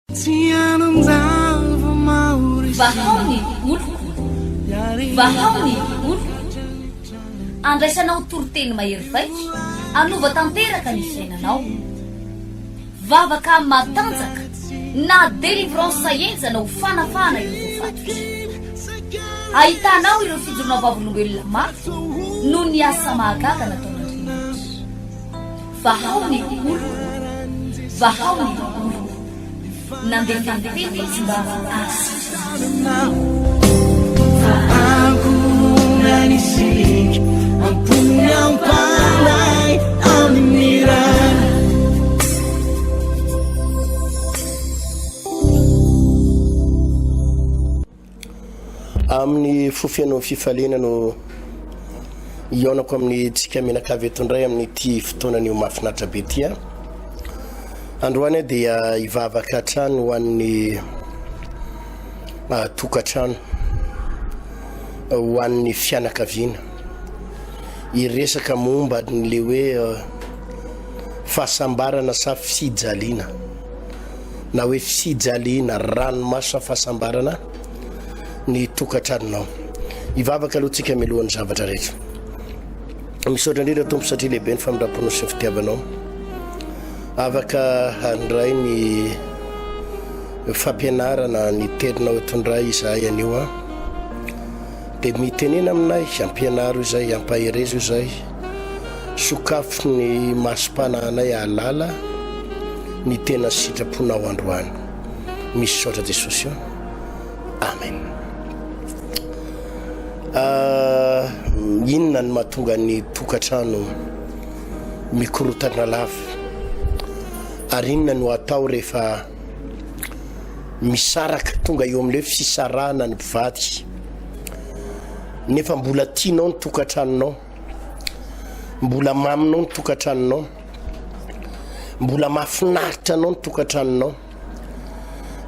Vahao ny oloko, vahao ny oloko. Andraisanao toriteny mahery vaika hanova tanteraka ny fiainanao. Vavaka matanjaka na délivrance henjana ho fanafahana ireo voafatotra. Ahitanao ireo fijoroana vavolombelona mafy noho ny asa mahagaga nataon'Andriamanitra. Vahao ny oloko, vahao ny oloko. Nandefa ny teny izy mba hahasitrana Amin'ny fo feno fifaliana no hihaonako amin'ny tsika mianakavy eto indray amin'ity fotoana anio mahafinaritra be ity. Androany aho dia hivavaka hatrany ho an'ny tokantrano, ho an'ny fianakaviana. Hiresaka momba an'le hoe fahasambarana sa fijaliana na hoe fijaliana, ranomaso sa fahasambarana ny tokantranonao. Hivavaka aloha tsika mialohan'ny zavatra rehetra. Misaotra indrindra Tompo satria lehibe ny famindram-ponao sy ny fitiavanao. Afaka handray ny fampianarana ny teninao eto indray izahay anio a. Dia mitenena aminay, ampianaro izay, ampaherezo izay. Sokafo ny masom-panahinay hahalala ny tena sitraponao androany. Misaotra Jesosy o. Amen. Inona no mahatonga ny tokantrano mikorotana lava? Ary inona no atao rehefa misaraka, tonga eo amin'ilay hoe fisarahana ny mpivady, nefa mbola tianao ny tokantranonao, mbola maminao ny tokantranonao, mbola mahafinaritra anao ny tokantranonao,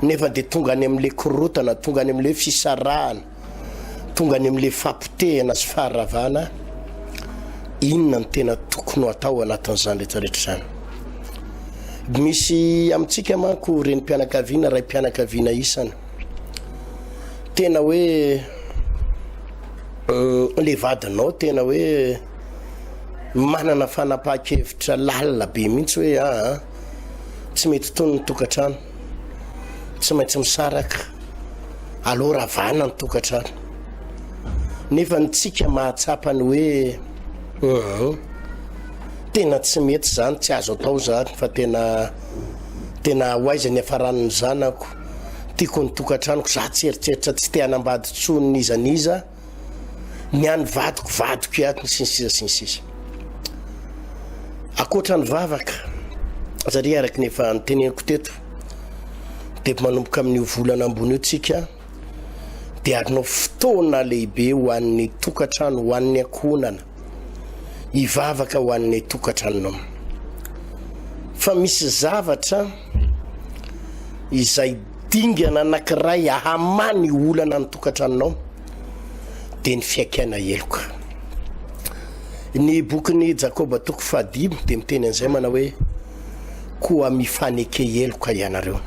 nefa dia tonga any amin'ilay korotana, tonga any amin'ilay fisarahana, tonga any amin'ilay fahapotehana sy faharavana, inona no tena tokony ho atao anatin'izany rehetrarehetra izany? Misy amintsika manko renim-pianakaviana, raim-pianakaviana isany, tena hoe le vadinao tena hoe manana fanapahan-kevitra lalina be mihitsy hoe aa ah, tsy mety tony ny tokantrano, tsy maintsy misaraka, aleo ravana ny tokantrano. Nefa ny tsika mahatsapa ny hoe hum tena tsy mety zany, tsy azo atao zany fa tena tena ho aiza ny hiafaran'ny zanako, tiako ny tokantranoko, za tsy eritreritra tsy te hanambady tsony n'iza n'iza. Ny an'ny vadiko, vadiko ihany, sy ny sisa sy ny sisa. Ankoatra ny vavaka, satria araka ny efa noteneniko teto, dia manomboka amin'io volana ambony io tsika, dia hanao fotoana lehibe ho an'ny tokantrano, ho an'ny ankohonana, hivavaka ho an'ny tokantranonao. Fa misy zavatra izay dingana anankiray hamaha ny olana ny tokantranonao dia ny fiaikana heloka. Ny bokin'i Jakoba toko fahadimy dia miteny an'izay manao hoe koa mifaneke heloka ianareo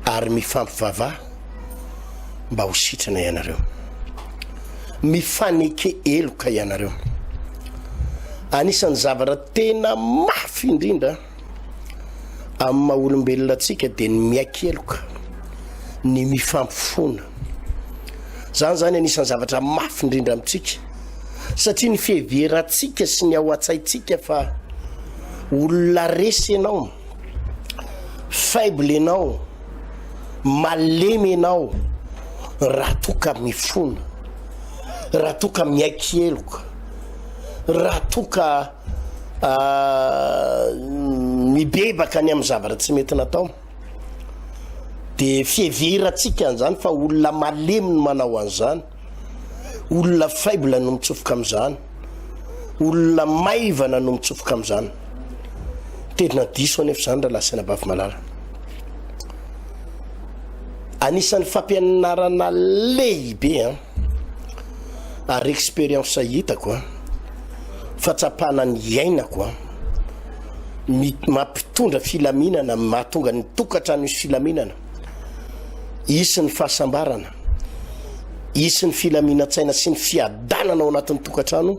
ary mifampivavaha mba ho sitrana ianareo. Mifaneke heloka ianareo. Anisan'ny zavatra tena mafy indrindra Amin'ny maha olombelona antsika dia ny miaiky heloka, ny mifampifona. Izany izany anisan'ny zavatra mafy indrindra amintsika satria ny fiheverantsika sy ny ao an-tsaintsika fa olona resy ianao, faible ianao, malemy ianao raha toa ka mifona, raha toa ka miaiky heloka, raha toa ka mibebaka ny amin'ny zavatra tsy mety natao de fiheverantsika an'izany fa olona malemy no manao an'izany, olona faible no mitsofoka amin'izany, olona maivana no mitsofoka amin'izany. Tena diso anefa izany rahalahy sy anabavy malala. Anisan'ny fampianarana lehibe an, ary expérience hitako an, fahatsapana ny iainako an. Mampitondra filaminana, mahatonga ny tokantrano hisy filaminana, hisy ny fahasambarana, hisy ny filaminan-tsaina sy ny fiadanana ao anatin'ny tokantrano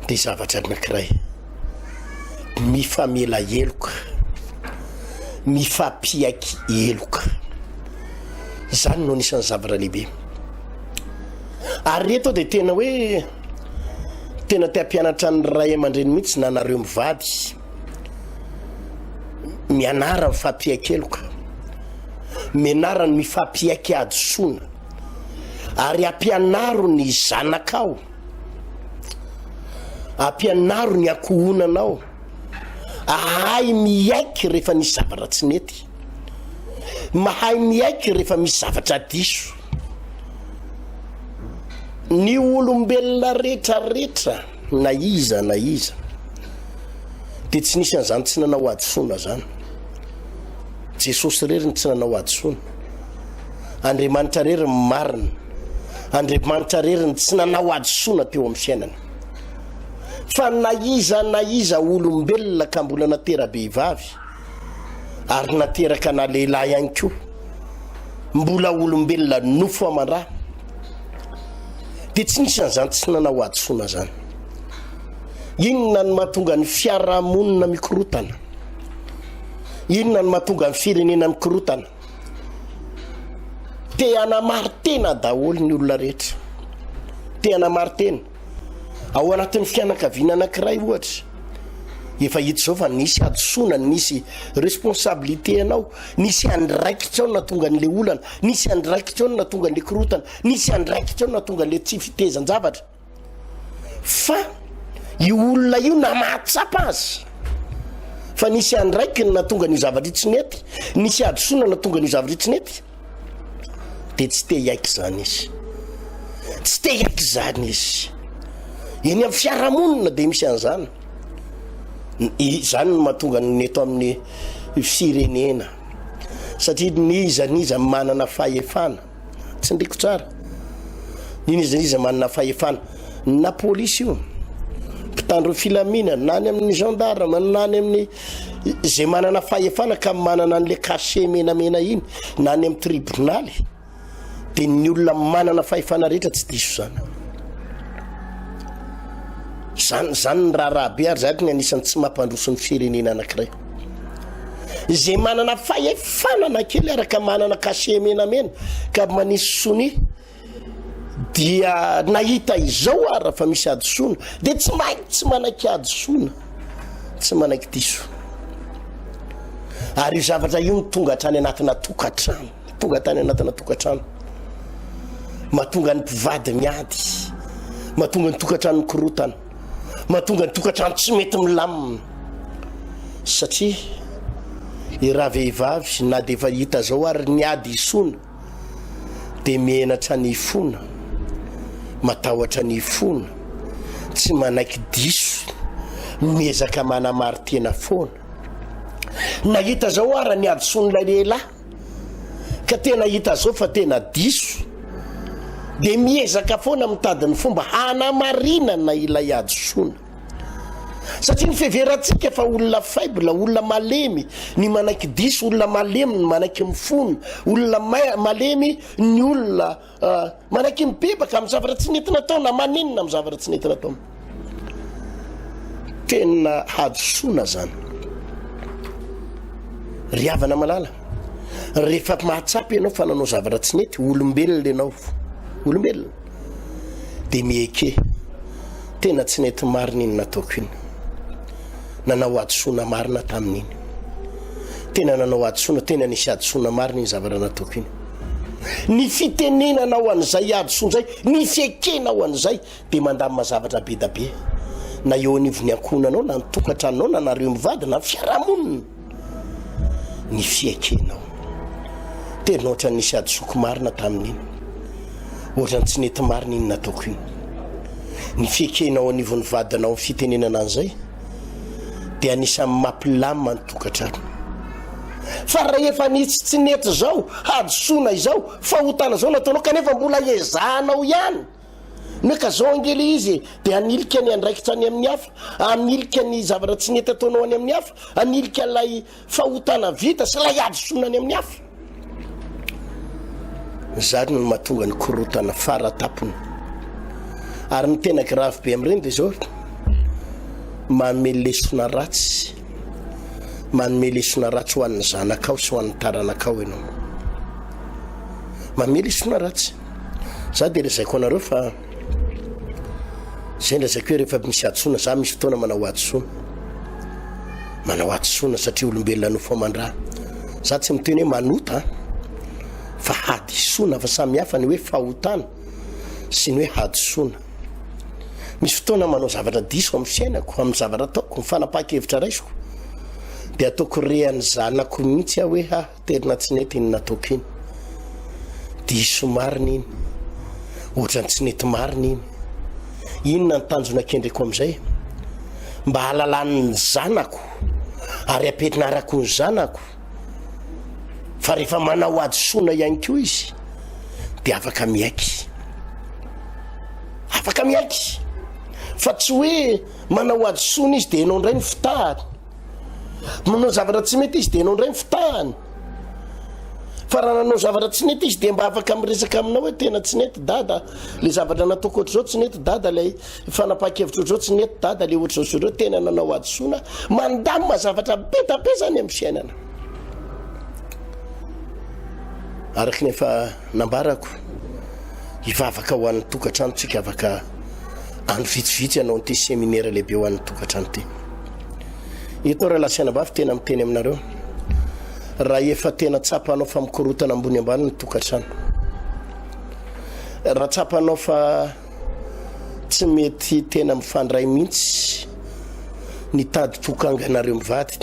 dia zavatra anankiray, mifamela heloka, mifampiaiky heloka. Izany no anisan'ny zavatra lehibe. Ary reto dia tena hoe tena te hampianatra ny ray aman-dreny mihitsy na nareo mivady. Mianara mifampiaiky heloka. Mianara ny mifampiaiky hadisoana. Ary ampianaro ny zanakao. Ampianaro ny ankohonanao. Ahay miaiky rehefa nisy zavatra tsy nety. Mahay miaiky rehefa misy zavatra diso. Ny olombelona rehetra rehetra na iza na iza dia tsy nisy an'izany tsy nanao hadisoana zany. Jesosy irery no tsy nanao hadisoana. Andriamanitra irery ny marina. Andriamanitra irery no tsy nanao hadisoana teo amin'ny fiainana. Fa na iza na iza olombelona ka mbola natera-behivavy ary nateraka na lehilahy ihany koa, mbola olombelona nofo aman-dra, dia tsy nisy an'izany tsy nanao hadisoana zany. Inona no mahatonga ny fiarahamonina mikorotana? Inona no mahatonga ny firenena mikorotana? Te hanamari-tena daholo ny olona rehetra. Te hanamari-tena. Ao anatin'ny fianakaviana anankiray ohatra, efa hita izao fa nisy hadisoana, nisy responsabilité anao, nisy andraikitra ao nahatonga an'ilay olana, nisy andraikitra ao nahatonga an'ilay korotana, nisy andraikitra ao nahatonga an'ilay tsy fitezan-javatra. Fa io olona io na mahatsapa azy fa nisy andraikiny nahatonga an'io zavatra io tsy nety, nisy hadisoana nahatonga an'io zavatra io tsy nety, dia tsy te hiaiky izany izy. Tsy te hiaiky izany izy. Eny amin'ny fiarahamonina dia misy an'izany. Izany no mahatonga ny eto amin'ny firenena. Satria n'iza n'iza manana fahefana. Tsindriko tsara. N'iza n'iza manana fahefana. Na polisy io, mpitandro filaminana, na any amin'ny gendarme, na any amin'ny izay manana fahefana ka manana an'le cachet menamena iny, na any amin'ny tribonaly, dia ny olona manana fahefana rehetra tsy diso zany. Zany zany ny raharaha be ary zany ny anisan'ny tsy mampandroso ny firenena anankiray. Izay manana fahefana na kely araka manana cachet menamena ka manisy sonia dia nahita izao ara fa misy hadisoana dia tsy maintsy manaiky hadisoana, tsy manaiky diso. Ary io zavatra io no tonga hatrany anatina tokantrano, tonga hatrany anatina tokantrano. Mahatonga ny mpivady miady, mahatonga ny tokantrano mikorotana, mahatonga ny tokantrano tsy mety milamina. Satria i ravehivavy na dia efa hita zao ary ny hadisoana dia menatra ny hifona, matahotra ny hifona, tsy manaiky diso, miezaka manamari-tena foana. Nahita zao ara ny hadisoan'ilay lehilahy ka tena hita zao fa tena diso dia miezaka foana mitady ny fomba hanamarinana ilay hadisoana. Satria ny fiheverantsika fa olona faible, olona malemy ny manaiky diso, olona malemy ny manaiky mifona, olona malemy ny olona manaiky mibebaka amin'ny zavatra tsy nety natao na manenina amin'ny zavatra tsy nety natao. Tena hadisoana zany. Ry havana malala, rehefa mahatsapa ianao fa nanao zavatra tsy nety, olombelona ianao, olombelona. dia mieke, tena tsy nety marina iny nataoko iny. Nanao hadisoana marina tamin'iny. Tena nanao hadisoana, tena nisy hadisoana marina iny zavatra nataoko iny. Ny fitenenanao an'izay hadisoana izay, ny fiekenao an'izay dia mandamina zavatra be da be. Na eo anivon'ny ankohonanao, na ny tokantranonao, na nareo mivady, na ny fiarahamonina. Ny fiekenao. Tena ohatran'ny nisy hadisoako marina tamin'iny. Ohatran'ny tsy nety marina iny nataoko iny. Ny fiekenao anivon'ny vadinao ny fitenenana an'izay dia anisan'ny mampilamina ny tokantrano. Fa rehefa nisy tsy nety izao, hadisoana izao, fahotana izao nataonao kanefa mbola ezahanao ihany. Ny hoe ka zao ange le izy e, de hanilika ny andraikitra any amin'ny hafa, hanilika ny zavatra tsy nety ataonao any amin'ny hafa, hanilika ilay fahotana vita sy ilay hadisoana any amin'ny hafa. Izany no mahatonga ny korontana fara tampony. Ary ny tena grave be amin'ireny dia izao, manome lesona ratsy, manome lesona ratsy ho an'ny zanakao sy ho an'ny taranakao ianao. Manome lesona ratsy. Za dia lazaiko anareo fa zay lazaiko hoe rehefa misy hadisoana, za misy fotoana manao hadisoana. Manao hadisoana satria olombelona nofo aman-dra. Za tsy miteny hoe manota fa hadisoana, fa samy hafa ny hoe fahotana sy ny hoe hadisoana. Misy fotoana manao zavatra diso amin'ny fiainako, amin'ny zavatra ataoko, ny fanapahan-kevitra raisiko, dia ataoko rehan'ny zanako mihitsy aho hoe ha. Tena tsy nety iny nataoko iny. Diso marina iny. Ohatran'ny tsy nety marina iny. Inona ny tanjona kendreko amin'izay? Mba hahalalan'ny zanako ary hampianarako ny zanako fa rehefa manao hadisoana ihany koa izy dia afaka miaiky. Afaka miaiky. Fa tsy hoe manao hadisoana izy dia ianao indray no fitahany. Manao zavatra tsy mety izy dia ianao indray ny fitahany. Fa raha nanao zavatra tsy nety izy dia mba afaka miresaka aminao hoe tena tsy nety dada, le zavatra nataoko ohatr'izao tsy nety dada, ilay fanapahan-kevitra ohatr'izao tsy nety dada, le ohatr'izao sy ireo tena nanao hadisoana. Mandamina zavatra be da be zany amin'ny fiainana. Araka ny efa nambarako, hivavaka ho an'ny tokantranontsika afaka andro vitsivitsy hanao an'ity seminera lehibe ho an'ny tokantrano ity. Eto rahalahy sy anabavy tena miteny aminareo, raha efa tena tsapanao fa mikorotana ambony ambany ny tokantrano, raha tsapanao fa tsy mety tena mifandray mihitsy ny tady tokanganareo mivady,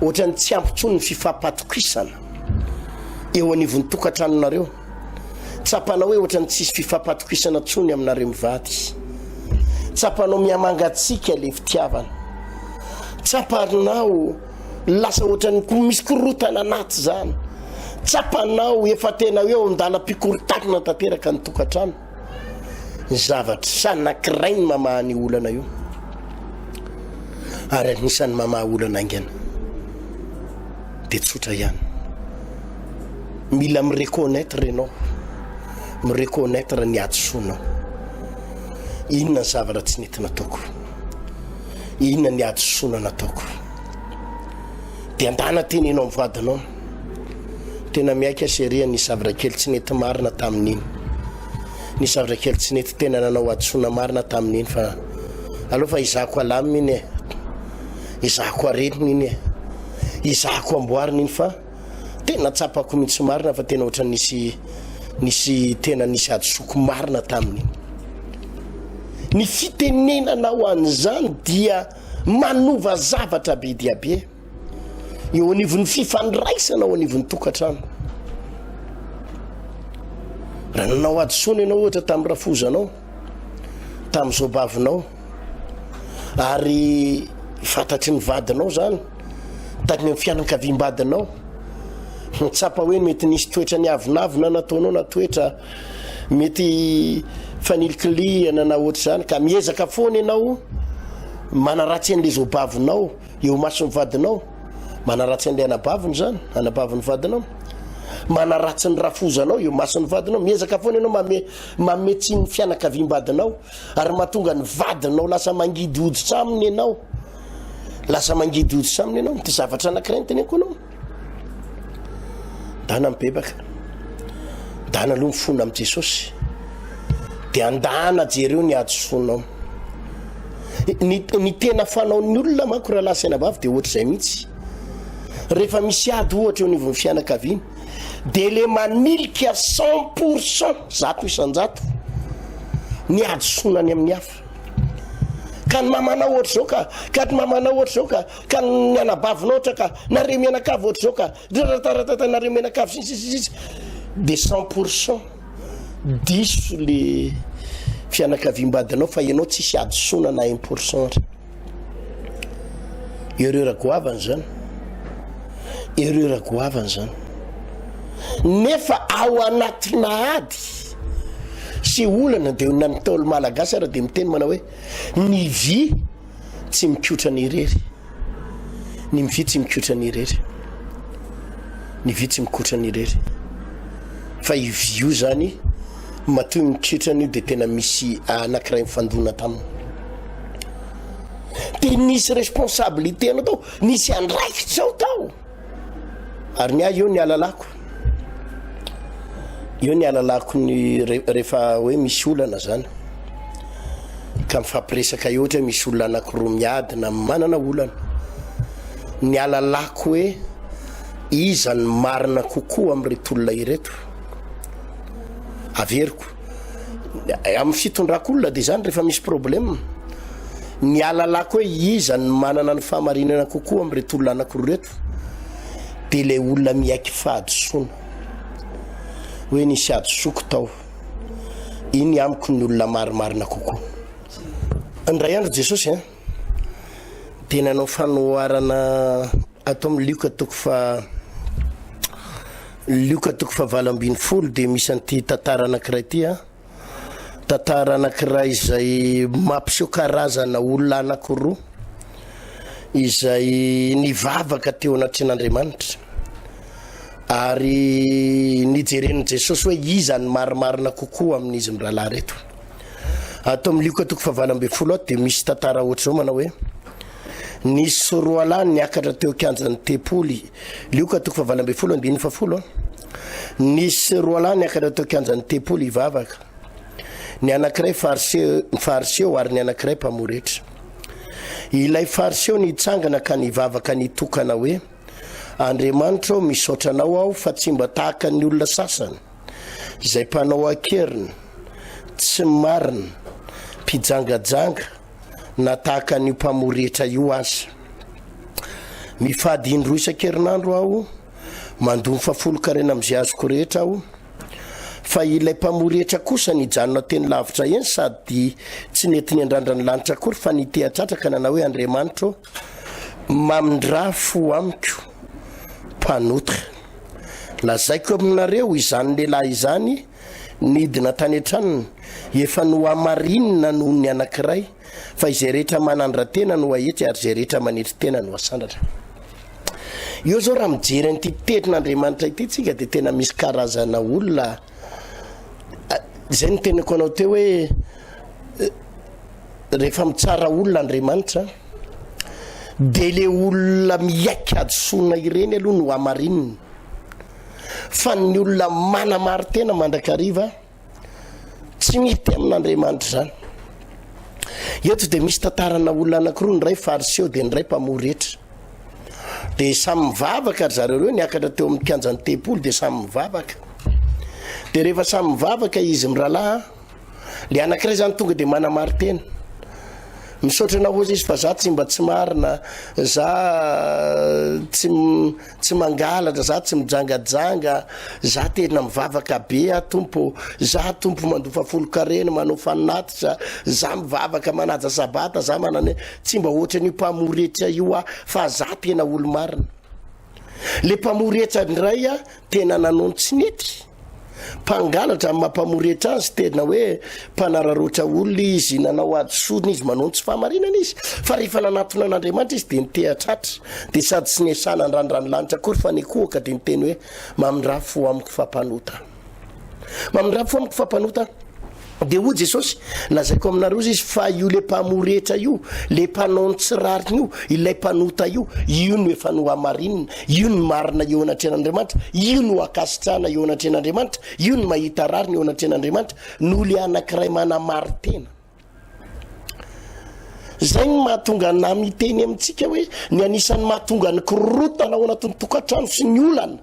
ohatran'ny tsy ampy intsony ny fifampatokisana eo anivon'ny tokantranonareo, Tsapanao hoe ohatran'ny tsisy fifampatokisana tsony aminareo mivady. Tsapanao mihamangatsiaka le fitiavana. Tsapanao lasa ohatran'ny misy korotana anaty zany. Tsapanao efa tena hoe eo an-dalam-pikorontanana tanteraka ny tokantrano. Ny zavatra anankiray ny mamaha ny olana io. Ary anisan'ny mamaha olana haingana. Dia tsotra ihany. Mila mi-reconnaitre ianao. Mi-reconnaitre ny hadisoanao. Inona ny zavatra tsy nety nataoko? Inona ny hadisoana nataoko? Dia andana teneno amin'ny vadinao. Tena miaiky aho chérie nisy zavatra kely tsy nety marina tamin'iny. Nisy zavatra kely tsy nety tena nanao hadisoana marina tamin'iny fa aleo fa izahako alamina iny e. Izahako arenina iny e. Izahako amboarina iny fa tena tsapako mihitsy marina fa tena ohatran'ny nisy nisy tena nisy hadisoako marina tamin'iny. Ny fitenenanao an'izany dia manova zavatra be dia be eo anivon'ny fifandraisana ao anivon'ny tokantrano. Raha nanao hadisoana ianao ohatra tamin'ny rafozanao, tamin'ny zobavinao, ary fantatry ny vadinao zany, tany amin'ny fianakaviam-badinao, nitsapa hoe mety nisy toetra niavonavona nataonao na toetra Mety fanilikilihana na ohatr'izany ka miezaka foana ianao manaratsy an'ilay zobavinao eo imason'ny vadinao, manaratsy an'ilay anabaviny izany, anabavin'ny vadinao, manaratsy ny rafozanao eo imason'ny vadinao, miezaka foana ianao manome manome tsiny ny fianakaviam-badinao ary mahatonga ny vadinao lasa mangidy hoditra aminy ianao, lasa mangidy hoditra aminy ianao, ity zavatra anankiray no teneniko anao. Ndana mibebaka, ndana aloha mifona amin'i Jesosy, dia andana jereo ny hadisoanao. Ny, ny tena fanaon'ny olona manko rahalahy sy anabavy dia ohatr'izay mihitsy. Rehefa misy ady ohatra eo anivon'ny fianakaviana, dia le manilika 100%, 100%, ny hadisoana any amin'ny hafa. Ka ny mamanao ohatr'izao ka, ka ny mamanao ohatr'izao ka, Ka ny anabavinao ohatra ka, nareo mianakavy ohatr'izao ka, rarataratata nareo mianakavy sy ny sisa sy ny sisa, de 100% diso le fianakaviam-badinao fa ianao tsisy hadisoana na 1% ary. Erreur goavana zany. Erreur goavana zany. Nefa ao anatina ady. Misy olana dia na ny Ntaolo Malagasy ara dia miteny manao hoe ny vy tsy mikotrana irery. Ny vy tsy mikotrana irery. Ny vy tsy mikotrana irery. Fa io vy io zany matoa mikotrana io dia tena misy anankiray mifandona taminy. Dia nisy responsabilité anao tao, nisy andraikitra ao tao. Ary ny ahy eo ny alalako. Eo ny alalako ny rehefa hoe misy olana zany. Ka mifampiresaka eo ohatra hoe misy olona anankiroa miady na manana olana. Ny alalako hoe iza ny marina kokoa amin'ireto olona ireto. Averiko. Amin'ny fitondrako olona dia izany rehefa misy problème. Ny alalako hoe iza ny manana ny fahamarinana kokoa amin'ireto olona anankiroa ireto dia ilay olona miaiky fahadisoana. Hoe nisy hadisoako tao. Iny amiko ny olona marimarina kokoa. Indray andro Jesosy an, dia nanao fanoharana ato amin'ny Lioka toko faha Lioka toko faha 18 dia misy an'ity tantara anankiray ity an. Tantara anankiray izay mampiseho karazana olona anankiroa izay nivavaka teo anatrehan'Andriamanitra ary nijeren'i Jesosy hoe iza ny marimarina kokoa amin'izy mirahalahy ireto. Ato amin'ny Lioka toko fahavalo ambin'ny folo ato dia misy tantara ohatr'izao manao hoe nisy roalahy niakatra teo an-kianjan'ny tempoly. Lioka toko fahavalo ambin'ny folo andininy fahafolo. Nisy roalahy niakatra teo an-kianjan'ny tempoly hivavaka. Ny anankiray fariseo ary ny anankiray mpamoretra. Ilay fariseo nitsangana ka nivavaka nitokana hoe, Andriamanitra ô, misaotra anao aho fa tsy mba tahaka ny olona sasany, izay mpanao an-keriny, tsy marina, mpijangajanga, na tahaka an'io mpamoretra io aza. Mifady indroa isan-kerinandro aho, mandoa ny fahafolon-karena amin'izay azoko rehetra aho. Fa ilay mpamoretra kosa nijanona teny lavitra eny sady tsy nety niandrandra ny lanitra akory fa niteha-tratra ka nanao hoe, Andriamanitra ô, mamindrà fo amiko, mpanota. Lazaiko aminareo, izany lehilahy izany nidina tany an-tranony, efa nohamarinina noho ny anankiray, fa izay rehetra manandra-tena no hahetsy ary izay rehetra manetry tena no hasandratra. Eo zao raha mijery an'ity tenin'Andriamanitra ity tsika dia tena misy karazana olona izay no teniko anao teo hoe eh, rehefa mitsara olona Andriamanitra dia le olona miaiky hadisoana ireny aloha no hamarinina fa ny olona manamari-tena mandrakariva Tsy mety amin'Andriamanitra izany. Eto dia misy tantarana olona anankiroa, ny iray fariseo dia ny iray mpamory hetra. Dia samy mivavaka ry zareo ireo, niakatra teo amin'ny kianjan'ny tempoly dia samy mivavaka. Dia rehefa samy mivavaka izy mirahalahy, le anankiray izany tonga dia manamari-tena. Misaotra anao hozy izy fa za tsy mba tsy marina, za tsy tsy mangalatra, za tsy mijangajanga, za tena mivavaka be aho Tompo ô, za Tompo mandofa folon-karena, manao fanatitra, za mivavaka manaja sabata, za manana, tsy mba ohatran'io mpamory hetra io aho fa za tena olo-marina. Le mpamory hetra indray a tena nanao ny tsy nety. Mpangalatra amin'ny maha mpamory hetra azy, tena hoe mpanararaotra olona izy, nanao hadisoana izy, manao ny tsy fahamarinana izy. Fa rehefa nanatona an'Andriamanitra izy dia niteha-tratra, dia sady tsy niasana nirandra ny lanitra akory fa nikohaka dia niteny hoe, Mamindrà fo amiko fa mpanota. Mamindrà fo amiko fa mpanota. Dia hoy Jesosy, Lazaiko aminareo izy fa io le mpamory hetra io, le mpanao ny tsy rariny io, ilay mpanota io, io no efa nohamarinina, io no marina eo anatrehan'Andriamanitra, io no ankasitrahana eo anatrehan'Andriamanitra, io no mahita rariny eo anatrehan'Andriamanitra, noho le anankiray manamarin-tena. Izay no mahatonga anà miteny amintsika hoe ny anisan'ny mahatonga ny korontana ao anatin'ny tokantrano sy ny olana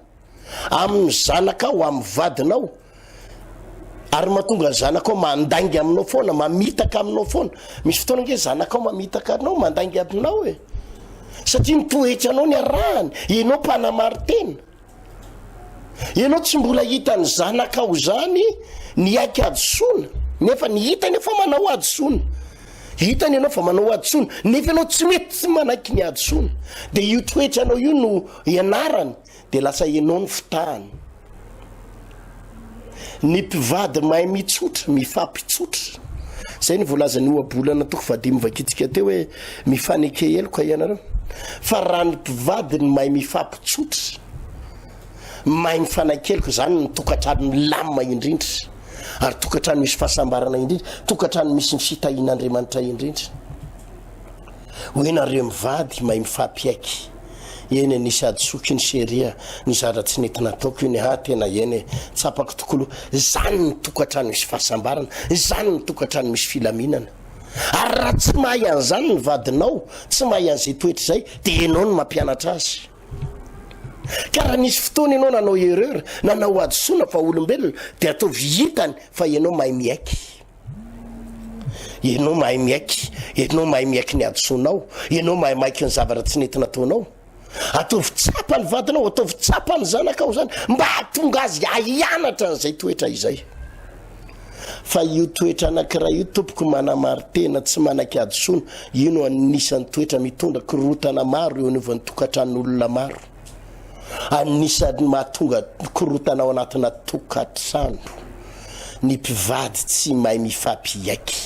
amin'ny zanakao, amin'ny vadinao, ary mahatonga ny zanakao mandainga aminao foana, mamitaka aminao foana. Misy fotoana ange zanakao mamitaka anao, mandainga aminao e. Satria ny toetranao ny arahany, ianao mpanamari-tena. Ianao tsy mbola hitan'ny zanakao izany niaiky hadisoana, nefa ny hitany fa manao hadisoana. Hitany ianao fa manao hadisoana, nefa ianao tsy mety tsy manaiky ny hadisoana. Dia io toetranao io no ianarany, dia lasa ianao no fitahany. Ny mpivady mahay mitsotra, mifampitsotra. Izay no voalazan'ny ohabolana toko fahadimy vakintsika teo hoe mifaneke heloka ianareo. Fa raha ny mpivady no mahay mifampitsotra, mahay mifanakeloka, izany no tokantrano milamina indrindra, ary tokantrano misy fahasambarana indrindra, tokantrano misy ny fitahian'Andriamanitra indrindra. Hoe nareo mivady mahay mifampiaiky. Eny e, nisy hadisoako iny chérie a, ny zatra tsy nety nataoko iny ha, tena eny e, tsapako tokoa loha, zany ny tokantrano misy fahasambarana, zany ny tokantrano misy filaminana. Ary raha tsy mahay an'izany ny vadinao, tsy mahay an'izay toetra izay, dia enao no mampianatra azy. Ka raha nisy fotoana ianao nanao erreur, nanao hadisoana fa olombelona, dia ataovy hitany fa ianao mahay miaiky. Ianao mahay miaiky, ianao mahay miaiky ny hadisoanao, ianao mahay maiky ny zavatra tsy nety nataonao. Ataovy tsapa ny vadinao, ataovy tsapa ny zanakao izany mba hahatonga azy hianatra an'izay toetra izay. Fa io toetra anankiray io tompoko manamari-tena tsy manaiky hadisoana, io no anisan'ny toetra mitondra korontana maro eo anivon'ny tokantranon'olona maro. Anisan'ny mahatonga korontana ao anatina tokantrano ny mpivady tsy mahay mifampiaiky.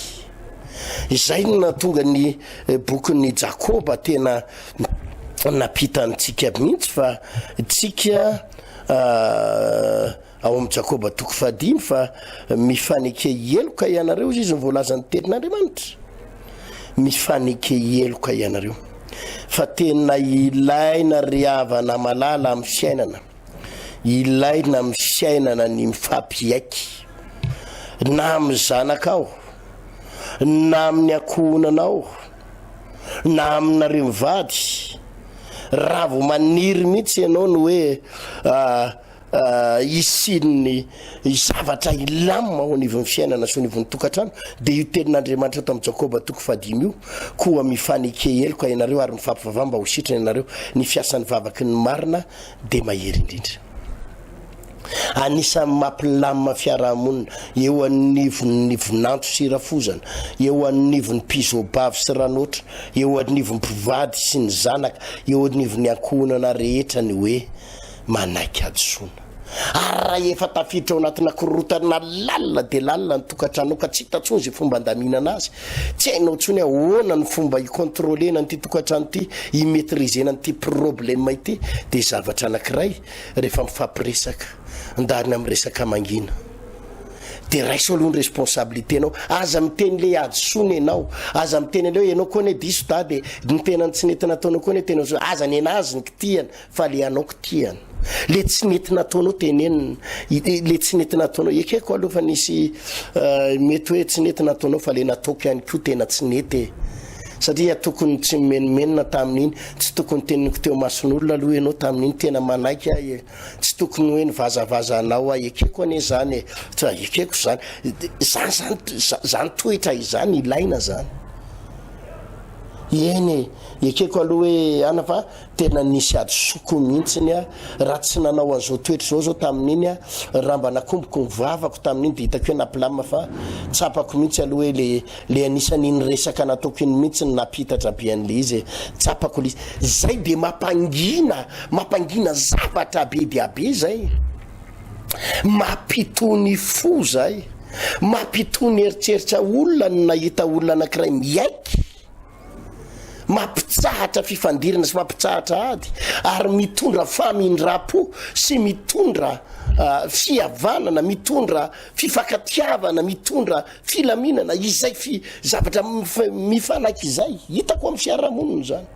Izay no nahatonga ny bokin'i Jakoba tena nampita antsika mihitsy fa tsika Ao amin'ny Jakoba toko fahadimy fa mifaneke heloka ianareo, hozy izy, ny voalazan'ny tenin'Andriamanitra. Mifaneke heloka ianareo. Fa tena ilaina ry havana malala amin'ny fiainana. Ilaina amin'ny fiainana ny mifampiaiky. Na amin'ny zanakao, na amin'ny ankohonanao, na aminareo mivady. Raha vao maniry mihitsy ianao ny hoe hisian'ny zavatra hilamina ao anivon'ny fiainana sy ao anivon'ny tokantrano, dia io tenin'Andriamanitra eto amin'i Jakoba toko fahadimy io, Koa mifaneke heloka ianareo ary mifampivavaha mba ho sitrana ianareo, ny fiasan'ny vavaky ny marina dia mahery indrindra. Anisan'ny mampilamina fiarahamonina eo anivon'ny vinanto sy rafozana, eo anivon'ny mpizobavy sy ranoatra, eo anivon'ny mpivady sy ny zanaka, eo anivon'ny ankohonana rehetra ny hoe manaiky hadisoana. Ary raha efa tafiditra ao anatina korontana lalina dia lalina ny tokantranonao ka tsy hita intsony izay fomba andaminana azy, tsy hainao intsony ahoana ny fomba hi-contrôler-na an'ity tokantrano ity, hi-maitriser-na an'ity problème ity, dia zavatra anankiray rehefa mifampiresaka, ndarina miresaka mangina. Dia raiso aloha ny responsabilité-nao, aza miteny le hadisoana ianao, aza miteny an'ilay hoe ianao koa anie diso dada e, ny tenany tsy nety nataonao koa anie tena, aza nenazy ny kitihana. Fa le anao kitihana. Le tsy nety nataonao tenenina. Le tsy nety nataonao. Ekeko aloha fa nisy mety hoe tsy nety nataonao fa le nataoko ihany koa tena tsy nety e. Satria tokony tsy nimenomenona tamin'iny, tsy tokony teneniko teo imason'olona aloha ianao tamin'iny, tena manaiky aho e. Tsy tokony hoe nivazavaza anao aho, ekeko anie zany e. Ekeko zany. Zany zany, zany toetra izany ilaina zany. Eny e, ekeko aloha hoe ana fa Tena nisy hadisoako mihitsiny aho raha tsy nanao an'izao toetra izao zao tamin'iny aho, raha mba nakomboko ny vavako tamin'iny dia hitako hoe nampilamina fa tsapako mihitsy aloha hoe le le anisan'iny resaka nataoko iny mihitsy no nampihitatra be an'le izy e, tsapako le izy, zay dia mampangina, mampangina zavatra be dia be zay, mampitony fo zay, mampitony eritreritra olona ny nahita olona anankiray miaiky. mampitsahatra fifandirana sy mampitsahatra ady ary mitondra famindram-po sy mitondra fihavanana, mitondra fifankatiavana, mitondra filaminana, izay fi zavatra mifanaiky izay hitako amin'ny fiarahamonina izany.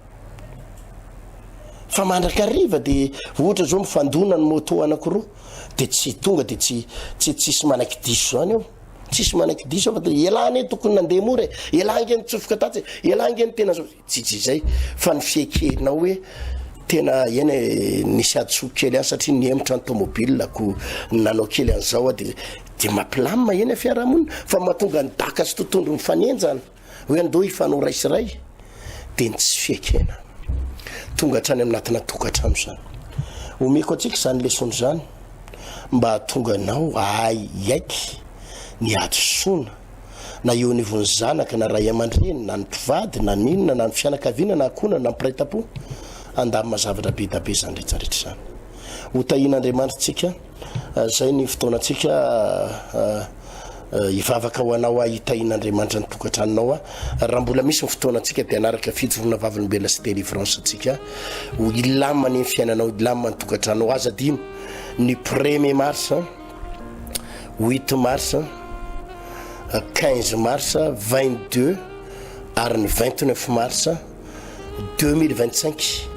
Fa mandrakariva dia ohatra zao mifandona ny moto anankiroa dia tsy tonga dia tsy tsy tsisy manaiky diso zany eo. Tsisy manaiky diso aho fa dia elah anie tokony nandeha mora e, elah ange nitsofoka tatsy e, elah ange no tena zao, tsy tsy izay fa ny fiekenao hoe tena eny e nisy hadisoako kely ihany satria nihemotra ny tomobile ko nanao kely an'izao aho dia dia mampilamina eny fiarahamonina fa mahatonga ny daka sy totondro mifanenjana. Hoe andao hifanao ray sy ray dia ny tsy fiekena. Tonga hatrany aminatina tokantrano izany. Omeko antsika izany lesona izany mba hahatonga anao hahay hiaiky ny hadisoana na eo anivon'ny zanaka na ray aman-dreny na ny mpivady na ny inona na ny fianakaviana na ankohonana na mpiray tampo. Handamina zavatra be da be izany rehetra rehetra izany. Ho tahian'Andriamanitra isika. Zay ny fotoanantsika hivavaka ho anao aho hitahian'Andriamanitra ny tokantranonao aho. Raha mbola misy ny fotoanantsika dia hanaraka fijoroana vavolombelona sy délivrance antsika ho hilamina ny fiainanao, hilamina ny tokantranonao. Aza adino ny premier mars, huit mars, 15 mars, 22 ary ny 29 mars 2025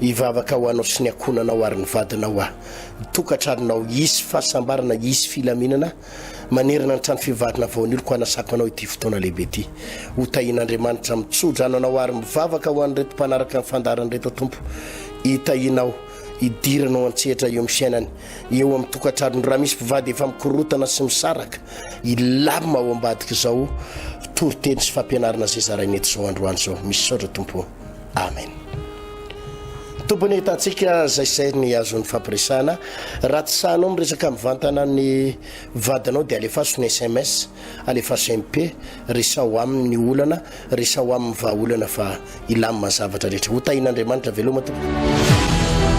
hivavaka ho anao sy ny ankohonanao ary ny vadinao aho. Tokantranonao hisy fahasambarana, hisy filaminana manerana ny trano fivavahana vao anio ko hanasako anao ity fotoana lehibe ity. Ho tahian'Andriamanitra mitsodrano anao ary mivavaka ho an'ireto mpanaraka ny fandaharana ireto Tompo. Hitahianao, hidiranao an-tsehatra eo amin'ny fiainany, eo amin'ny tokantranony. Raha misy mpivady efa mikorotana sy misaraka, hilamina ao ambadik'izao toriteny sy fampianarana izay zaraina eto izao androany izao. Misaotra Tompo. Amen. Tompony ahitantsika izay izay ny azon'ny fampiresahana. Raha tsy sahanao miresaka mivantana ny vadinao dia alefaso ny sms, alefaso MP, resaho aminy ny olana, resaho aminy ny vahaolana fa hilamina ny zavatra rehetra. Ho tahian'Andriamanitra. Veloma tompoko.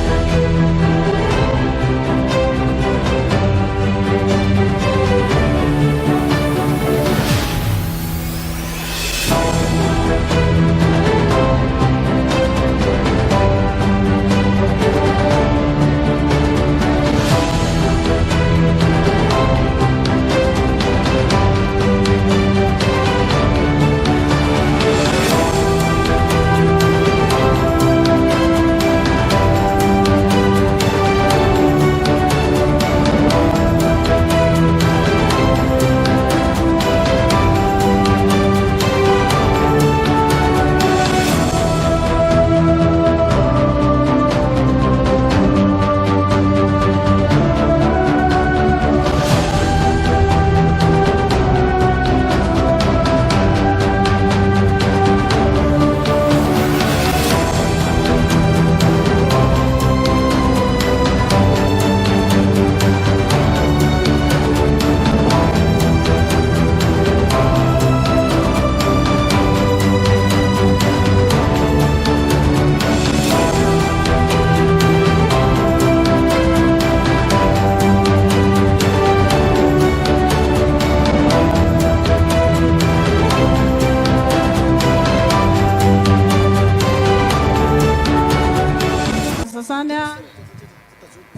Zany a,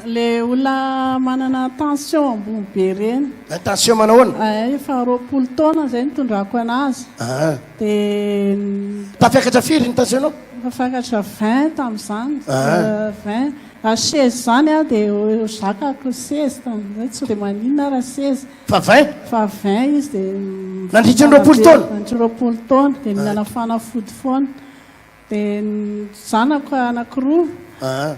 le olona manana tension ambony be reny. Tension manahoana? Eh, efa 20 taona zay nitondrako anazy. Ah. De Tafiakatra firy ny tension-nao? Tafakatra 20 tamin'izany. Ah. 20. Raha seza zany a de zakako seza tamin'izay tsy de maninona raha seza. Fa 20? Fa 20 izy de Nandritra ny 20 taona? Nandritra ny 20 taona de nihinana fanafody foana. Dia ny zanako anakiroa,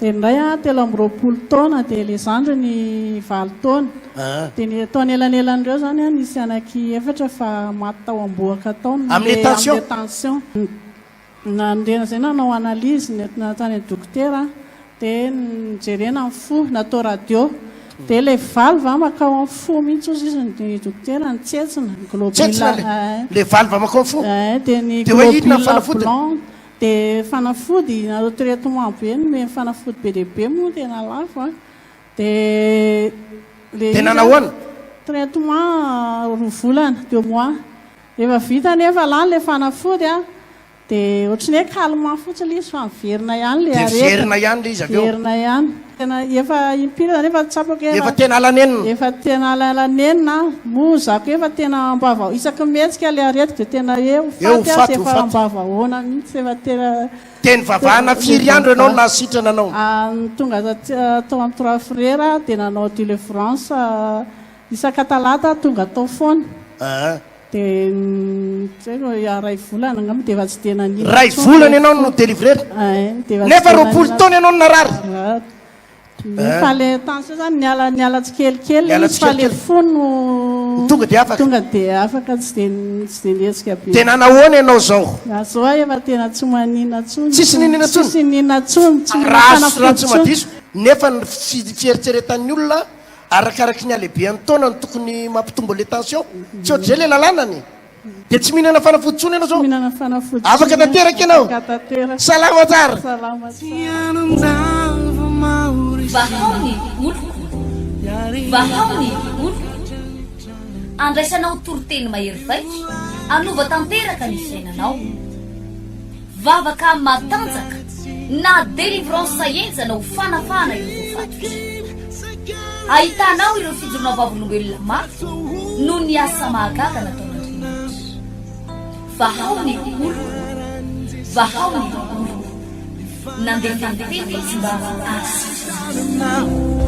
dia ny iray 23 taona, dia ilay zandriny valo taona. Dia ny tao anelanelan'ireo izany nisy anaky efatra fa maty tao am-bohoka tao noho Amin'ilay ilay tension? amin'ilay tension. Nandeha izay nanao analyse nentina tany amin'ny dokotera. Dia nojerena ny fo, natao radio. Dia ilay valve mankao amin'ny fo mihitsy hozy izy ny dokotera, nitsetsina, ny globule. Tsetsina le, le valve mankao amin'ny fo? Eh, dia ny Dia hoe inona ny globule fanafodiny? blanc. Dia fanafody, natao traitement be, nomeny fanafody be dia be moa, tena lafo an. Dia ilay Dia izy an, nanahoana? traitement roa volana, deux mois. Rehefa vita anefa lany ilay fanafody an, Dia ohatran'ny hoe calmant fotsiny ilay izy fa miverina ihany ilay Dia aretina. miverina ihany ilay izy avy eo. Miverina ihany. Tena efa impiry zany efa tsapako hoe Efa tena ala-nenina. Efa tena ala-nenina aho. Moa za koa efa tena ambava, isaky ny mihetsika ilay aretiko dia tena hoe ho Hoe ho faty aho faty, dia ho efa faty. ambavahoana mihitsy, efa tena. Dia nivavahana firy andro ianao no nahasitrana anao? Tonga tao amin'ny Trois Frères aho dia nanao delivrance isaka talata tonga tao foana. Aa. Dia tsy haiko, iray volana angamba dia efa tsy dia naninona Iray intsony volana ilay ianao no fo. délivrer? Ay, dia efa tsy Nefa dia 20 naninona. taona ianao no narary? Ah. Fa le tension zany niala niala tsikelikely Niala izy fa le tsikelikely. fo no Tonga dia afaka. Tonga dia afaka tsy dia tsy dia nihetsika be. Dia nanahoana ianao izao? Ah, zao aho efa tena tsy maninona intsony. Tsisy niniana intsony? Tsisy niniana intsony, tsy mila Raha raha fanafody tsy intsony. madiso, nefa ny fi- fieritreretan'ny olona Arakaraky ny halehibehan'ny taona no tokony mampitombo le tension. Tsy ohatr'izay le lalànany. Dia tsy mihinana fanafody intsony ianao Tsy zao? mihinana fanafody Afaka intsony aho. tanteraka ianao? Afaka tanteraka. Salama tsara. Salama tsara. Vahao ny oloko. Vahao ny oloko. Andraisanao toriteny mahery vaika hanova tanteraka ny fiainanao. Vavaka matanjaka na délivrance henjana ho fanafahana ireo voafatotra. Ahitanao ireo fijoroana vavolombelona mafy noho ny asa mahagaga nataon'Andriamanitra. Vahao ny oloko, vahao ny oloko. Nandefa ny teny izy mba hahasitrana azy.